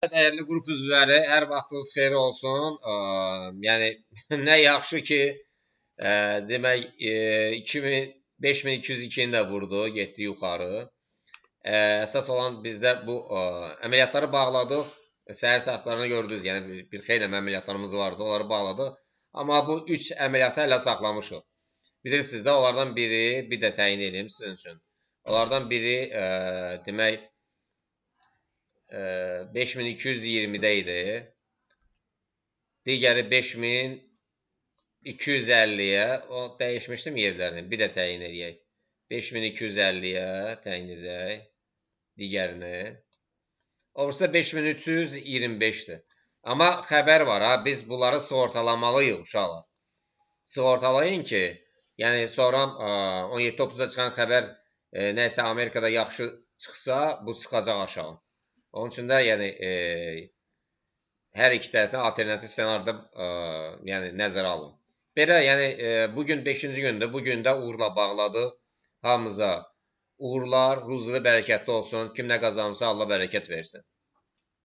Dəyərli qrup üzvləri, hər vaxtınız xeyir olsun. Yəni nə yaxşı ki, demək, 2000 5202-ni də vurdu, getdi yuxarı. Əsas olan bizdə bu əməliyyatları bağladıq. Səhər saatlarını gördünüz, yəni bir xeyli əməliyyatlarımız vardı, onları bağladıq. Amma bu 3 əməliyyatı hələ saxlamışıq. Bilirsiniz də, onlardan biri, bir də təyin edeyim sizin üçün. Onlardan biri, demək, 5220-də idi. Digəri 5250-yə, o dəyişmişdim yerlərini, bir də təyin eləyək. 5250-yə təyin edək digərini. O birisi də 5325-dir. Amma xəbər var ha, biz bunları sığortalamalıyıq uşaqlar. Sığortalayın ki, yəni sonra 17.30-da çıxan xəbər nəsə Amerikada yaxşı çıxsa, bu çıxacaq aşağı. Onun üçün də yəni hər iki tərəfdən alternativ ssenarida yəni nəzərə alın. Belə, yəni bugün 5-ci gündür. Bu gün də uğurla bağladıq. Hamımıza uğurlar, ruzlu, bərəkətli olsun. Kim nə qazanırsa Allah bərəkət versin.